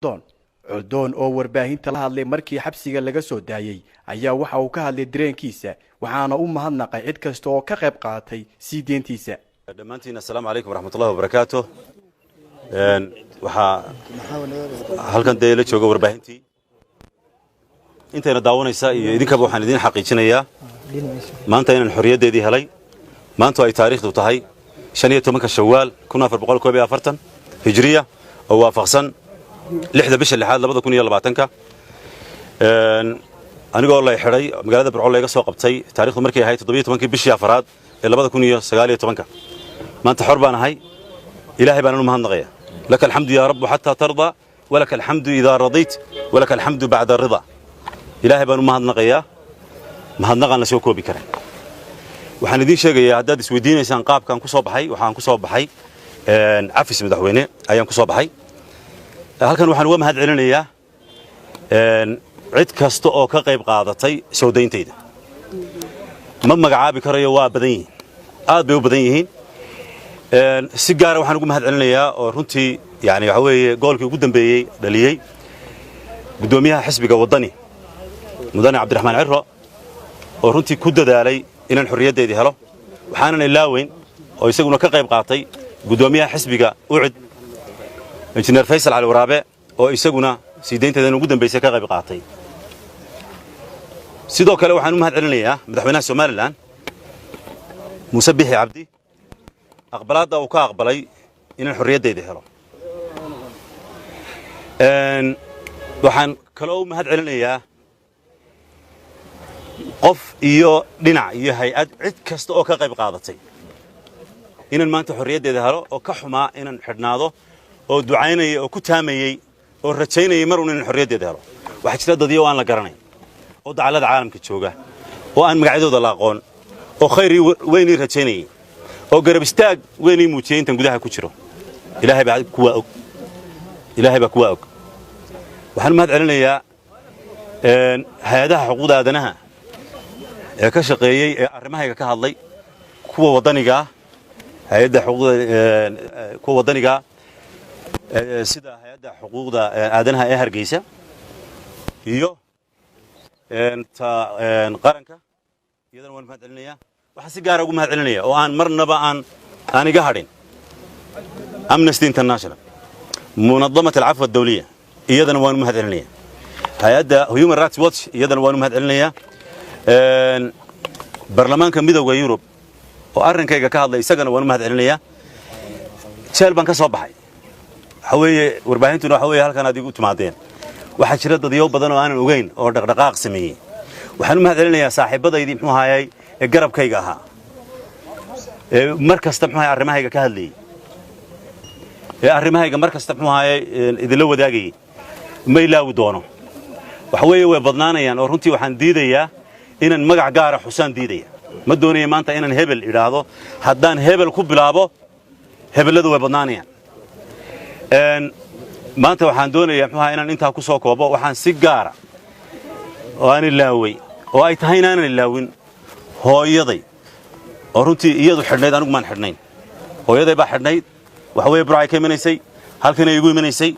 Coldoon oo warbaahinta la hadlay markii xabsiga laga soo daayey ayaa waxa uu ka hadlay dareenkiisa, waxaana u mahadnaqay cid kasta oo ka qayb qaadatay sii deyntiisa. Dhammaantiin assalaamu calaykum waraxmatullahi wabarakaatu. Waxaa halkan dee la jooga warbaahintii intayna daawanaysa iyo idinkaba. Waxaan idiin xaqiijinayaa maanta inaan xorriyaddeedii helay. Maantu ay taariikhdu tahay 15-ka Shawaal 1441 Hijriya, oo waafaqsan 6-da bisha lixaad 2020-ka, anigoo lay xidhay magaalada Burco layga soo qabtay taarikhdu markay ahayd 17-kii bishii afaraad ee 2019-ka. Maanta xor baan ahay. Ilaahay baanan u mahadnaqaya. لك الحمد يا رب حتى ترضى، ولك الحمد إذا رضيت، ولك الحمد بعد الرضا. Ilaahay baan u mahadnaqayaa mahadnaqaan la soo koobi karin. Waxaan idiin sheegayaa, haddaad isweydiinaysaan qaabkaan ku soo baxay, waxaan ku soo baxay cafis madaxweyne ayaan ku soo baxay. Halkan waxaan uga mahad celinayaa cid kasta oo ka qayb qaadatay soo dayntayda. Ma magacaabi karayo, waa badan yihiin, aad bay u badan yihiin. Si gaara waxaan ugu mahad celinayaa oo runtii yani waxa weeye goolkii ugu dambeeyey dhaliyey guddoomiyaha xisbiga Waddani, mudane Cabdiraxmaan Ciro, oo runtii ku dadaalay inaan xorriyaddeedii helo. Waxaanan ilaaweyn oo isaguna ka qayb qaatay guddoomiyaha xisbiga UCID, Injineer Faysal Cali Waraabe, oo isaguna sii daynteedan ugu dambaysay ka qayb qaatay. Sidoo kale waxaan u mahad celinayaa madaxweynaha Somaliland, Muuse Bixi Cabdi, aqbalaadda uu ka aqbalay inaan xorriyaddeedii helo. Waxaan kaloo u mahad celinayaa qof iyo dhinac iyo hay-ad, cid kasta oo ka qayb qaadatay inaan maanta xorriyaddeeda helo, oo ka xumaa inaan xidhnaado, oo ducaynayay oo ku taamayey oo rajaynayay mar uun inaan xorriyaddeeda helo. Waxaa jira dadyo aan la garanayn oo dacallada caalamka jooga oo aan magacyadooda la aqoon oo khayr weyn ii rajaynayay oo garab istaag weyn ii muujiyey intan gudaha ku jiro. Ilaahay baa kuwaa og, Ilaahay baa kuwaa og. Waxaan u mahad celinayaa hay-adaha xuquuqda aadanaha ee ka shaqeeyey ee arrimahayga ka hadlay, kuwa waddanigaa, hay-adda xuquuqda, kuwa waddanigaa, sida hay-adda xuquuqda aadanaha ee Hargeysa iyo ta qaranka, iyadana waan mahad celinayaa. Waxaan si gaara ugu mahad celinaya oo aan marnaba aan iga hadhin Amnesty International, منظمة العفو الدولية, iyadana waan u mahad celinaya. Hay-adda Human Rights Watch, iyadana waan u mahad celinayaa. Baarlamaanka Midowda Yurub oo arrinkayga ka hadlay, isagana waan u mahad celinayaa. Jeel baan ka soo baxay. Waxa weeye warbaahintuna waxa weeye halkan aad igu timaadeen. Waxaa jira dadyo badan oo aanan ogeyn oo dhaqdhaqaaq sameeyey. Waxaan u mahad celinayaa saaxiibadaydii, muxuu ahaayey, ee garabkayga ahaa, ee mar kasta, muxuu ahaay, arrimahayga ka hadlayey, ee arrimahayga mar kasta, muxuu ahaayey, idinla wadaagayey. Ma ilaawi doono. Waxa weeye way badnaanayaan oo runtii waxaan diidayaa inaan magac gaara xusaan diidaya. Ma doonaya maanta inaan hebel idhaahdo. Haddaan hebel ku bilaabo, hebelladu way badnaanayaan. Maanta waxaan doonayaa, muxuu ahaa, inaan intaa ku soo koobo. Waxaan si gaara oo aan ilaaway oo ay tahay inaanan ilaawin hooyaday, oo runtii iyadu xidhnayd, anigu maan xidhnayn, hooyaday baa xidhnayd. Waxa weeye Burcay ka imanaysay, halkanay igu imanaysay.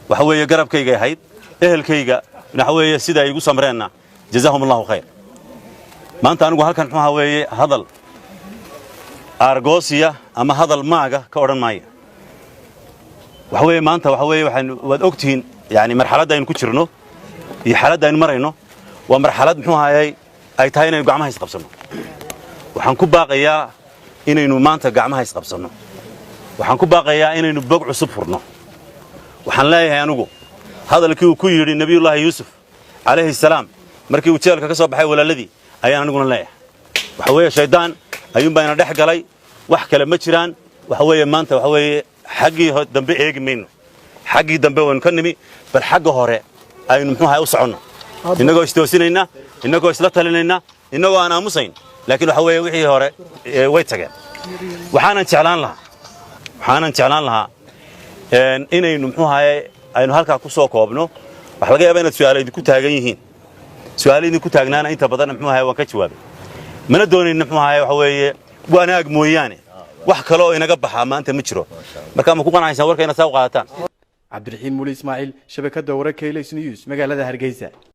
Waxa weeye garabkaygay ahayd. Ehelkayga waxa weeye sida ay igu samreenna, جزاهم الله خير. Maanta anigu halkan, muxuu ahaa weeye, hadal aargoosiya ama hadal maaga ka odhan maayo. Waxa weeye maanta waxa weeye waxaan waad ogtihiin yani marxaladda aynu ku jirno iyo xaaladda aynu marayno waa marxalad, muxuu ahaayey, ay tahay inaynu gacmaha isqabsanno. Waxaan ku baaqayaa inaynu maanta gacmaha isqabsanno. Waxaan ku baaqayaa inaynu bog cusub furno. Waxaan leeyahay anigu hadalkii uu ku yidhi Nebiyullaahi Yuusuf calayhi salaam markii uu jeelka ka soo baxay walaaladii ayaan aniguna leeyahay. Waxa weeye shaydaan ayuunbaa ina dhex galay, wax kale ma jiraan. Waxa weeye maanta waxa weeye xaggii dambe eegi mayno, xaggii dambe waynu ka nimi, bal xagga hore aynu, muxuu ahay, u soconno, innagoo istoosinayna, innagoo isla talinayna, innagoo aan aamusayn. Laakiin waxa weeye wixii hore way tageen. Waxaanan jeclaan lahaa inaynu, muxuu ahaye, aynu halkaa ku soo koobno. Waxa laga yaabaa inaad su'aalo idinku taagan yihiin. Su'aalo idinku taagnaana inta badan, muxuu ahaye, waan ka jawaabay. Mana doonayna, muxuu ahaye, waxa weeye wanaag mooyaane wax kale oo inaga baxaa maanta ma jiro. Marka ma ku qanacaysaan warka inaad saa u qaadataan? Cabdiraxiin Muli Ismaaciil, shabakadda wararka Ilays News, magaalada Hargeysa.